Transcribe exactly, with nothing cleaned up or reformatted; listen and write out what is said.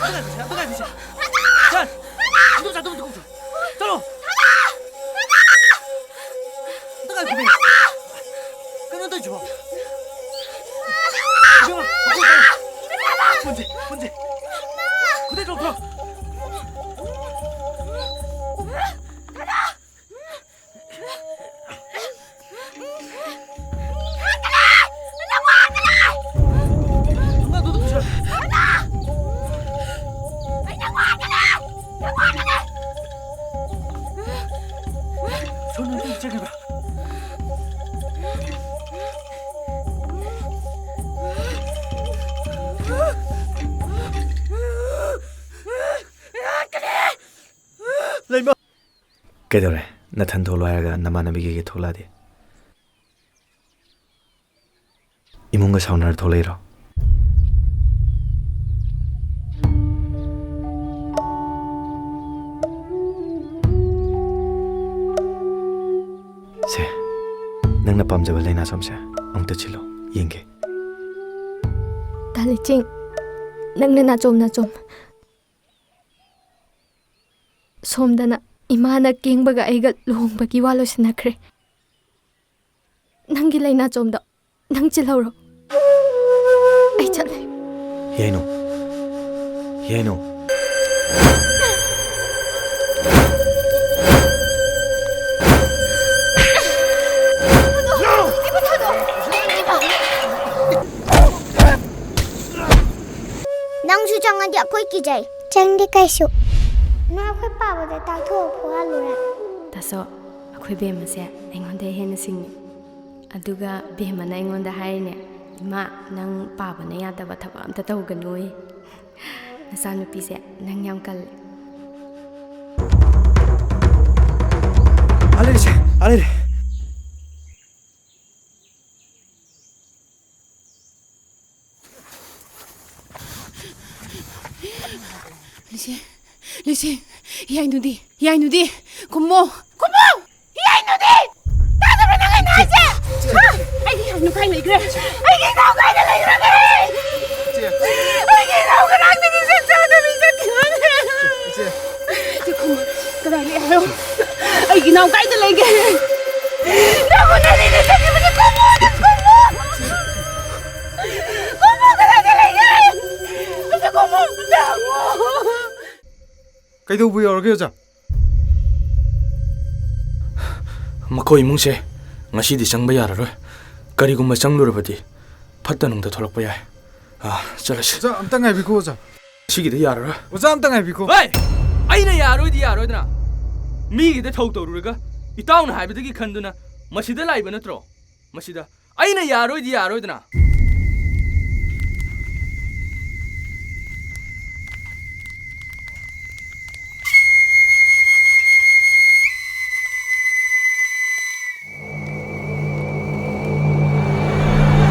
ꯑꯝꯇ ꯉꯥꯏꯈꯣꯁꯦ, ꯑꯝꯇ ꯉꯥꯏꯈꯣꯁꯦ꯫ ꯁꯥꯔ, ꯏꯗꯣꯝꯆꯥ, ꯑꯝꯇ ꯀꯧꯁꯦ꯫ ꯆꯠꯂꯣ꯫ ꯑꯝꯇ ꯉꯥꯏꯈꯣꯃꯤ꯫ ꯀꯩꯅꯣ ꯇꯧꯔꯤꯁꯤꯕꯣ? ꯏꯕꯦꯝꯃ, ꯃꯈꯣꯟ ꯇꯥꯏ꯫ ꯄꯨꯟꯁꯦ, ꯄꯨꯟꯁꯦ꯫ ꯈꯨꯗꯩ ꯂꯧꯊꯣꯔꯣ꯫ ꯂꯩꯃ꯫ ꯀꯩꯗꯧꯔꯦ? ꯅꯊꯟ ꯊꯣꯛꯂꯣ ꯍꯥꯏꯔꯒ ꯅꯃꯥꯟꯅꯕꯤ ꯀꯩꯀꯩ ꯊꯣꯛꯂꯛꯑꯗꯤ? ꯏꯃꯨꯡꯒ ꯁꯥꯎꯅꯔ ꯊꯣꯛꯂꯛꯏꯔꯣ? ꯁꯦ, ꯅꯪꯅ ꯄꯥꯝꯖꯕ ꯂꯩꯅꯥꯆꯣꯝꯁꯦ ꯑꯃꯨꯛꯇ ꯆꯤꯜꯂꯣ, ꯌꯦꯡꯒꯦ꯫ ꯇꯥ ꯂꯩꯆꯤꯡ, ꯅꯪꯅ ꯅꯥꯆꯣꯝ ꯅꯥꯆꯣꯝ꯫ ꯁꯣꯝꯗꯅ ꯏꯃꯥꯅ ꯀꯦꯡꯕꯒ ꯑꯩꯒ ꯂꯨꯍꯣꯡꯕꯒꯤ ꯋꯥ ꯂꯣꯏꯁꯤꯟꯅꯈ꯭ꯔꯦ꯫ ꯅꯪꯒꯤ ꯂꯩꯅꯥꯆꯣꯝꯗꯣ ꯅꯪ ꯆꯤꯜꯍꯧꯔꯣ꯫ ꯑꯩ ꯆꯠꯂꯦ꯫ ꯌꯥꯏꯅꯨ꯫ ꯌꯥꯏꯅꯨ꯫ ꯅꯪꯁꯨ ꯆꯪꯉꯗꯤ ꯑꯩꯈꯣꯏ ꯀꯤꯖꯩ꯫ ꯆꯪꯗꯦ ꯀꯩꯁꯨ꯫ ꯅꯣꯏ ꯑꯩꯈꯣꯏ ꯄꯥꯕꯗ ꯇꯥꯛꯊꯣꯛꯑ ꯐꯨꯍꯜꯂꯨꯔꯥ? ꯇꯥꯁꯣ, ꯑꯩꯈꯣꯏ ꯕꯦꯝꯃꯁꯦ ꯑꯩꯉꯣꯟꯗ ꯍꯦꯟꯅ ꯁꯤꯡꯉꯤ꯫ ꯑꯗꯨꯒ ꯕꯦꯝꯃꯅ ꯑꯩꯉꯣꯟꯗ ꯍꯥꯏꯔꯤꯅꯦ, "ꯏꯃꯥ, ꯅꯪ ꯄꯥꯕꯅ ꯌꯥꯗꯕ ꯊꯕꯛ ꯑꯝꯇ ꯇꯧꯒꯅꯨꯌꯦ꯫ ꯅꯆꯥꯅꯨꯄꯤꯁꯦ ꯅꯪ ꯌꯥꯝ ꯀꯜꯂꯦ"꯫ ꯑꯥ ꯂꯩꯔꯦꯁꯦ, ꯑꯥ ꯂꯩꯔꯦ꯫ ꯂꯤꯁꯤ, ꯂꯤꯁꯤ, ꯌꯥꯏꯅꯨꯗꯤ, ꯌꯥꯏꯅꯨꯗꯤ, ꯈꯨꯝꯃꯣ, ꯈꯨꯝꯃꯣ, ꯌꯥꯏꯅꯨꯗꯤ! ꯇꯥꯗꯕ꯭ꯔꯥ ꯅꯪ ꯑꯩꯅ ꯍꯥꯏꯁꯦ? ꯍꯥ? ꯑꯩꯒꯤ ꯌꯥꯏꯅꯨ ꯀꯥꯏ ꯂꯩꯈ꯭ꯔꯦ? ꯑꯩꯒꯤ ꯏꯅꯥꯎ ꯀꯥꯏꯗ ꯂꯩꯈ꯭ꯔꯒꯦ? ꯑꯩꯒꯤ ꯏꯅꯥꯎ ꯀꯅꯥꯝꯇꯒꯤ ꯁꯦꯜ ꯆꯥꯗꯕꯤ ꯅꯪ ꯀꯥꯏꯗ ꯂꯩꯒꯦ? ꯅꯪꯕꯨ ꯅꯪꯅ ꯆꯠꯈꯤꯕꯗꯣ ꯀꯨꯝꯃꯣ, ꯅꯪ ꯀꯨꯝꯃꯣ! ꯀꯨꯝꯃꯣ, ꯀꯗꯥꯏꯗ ꯂꯩꯒꯦ? ꯑꯝꯇ ꯀꯨꯝꯃꯣ, ꯑꯝꯇ ꯍꯪꯉꯣ꯫ ꯀꯩꯗꯧꯕ ꯌꯥꯎꯔꯒꯦ, ꯑꯣꯖꯥ? ꯃꯈꯣꯏ ꯏꯃꯨꯡꯁꯦ ꯉꯁꯤꯗꯤ ꯆꯪꯕ ꯌꯥꯔꯔꯣꯏ꯫ ꯀꯔꯤꯒꯨꯝꯕ ꯆꯪꯂꯨꯔꯕꯗꯤ ꯐꯠꯇ ꯅꯨꯡꯗ ꯊꯣꯛꯂꯛꯄ ꯌꯥꯏ꯫ ꯑꯥ, ꯆꯠꯂꯁꯤ꯫ ꯑꯣꯖꯥ, ꯑꯝꯇ ꯉꯥꯏꯕꯤꯈꯣ, ꯑꯣꯖꯥ꯫ ꯁꯤꯒꯤꯗꯤ ꯌꯥꯔꯔꯣꯏ꯫ ꯑꯣꯖꯥ, ꯑꯝꯇ ꯉꯥꯏꯕꯤꯈꯣ꯫ ꯍꯣꯏ! ꯑꯩꯅ ꯌꯥꯔꯣꯏꯗꯤ ꯌꯥꯔꯣꯏꯗꯅ꯫ ꯃꯤꯒꯤꯗ ꯊꯧ ꯇꯧꯔꯨꯔꯒ ꯏꯇꯥꯎꯅ ꯍꯥꯏꯕꯗꯒꯤ ꯈꯟꯗꯨꯅ ꯃꯁꯤꯗ ꯂꯥꯛꯏꯕ ꯅꯠꯇ꯭ꯔꯣ? ꯃꯁꯤꯗ ꯑꯩꯅ ꯌꯥꯔꯣꯏꯗꯤ ꯌꯥꯔꯣꯏꯗꯅ꯫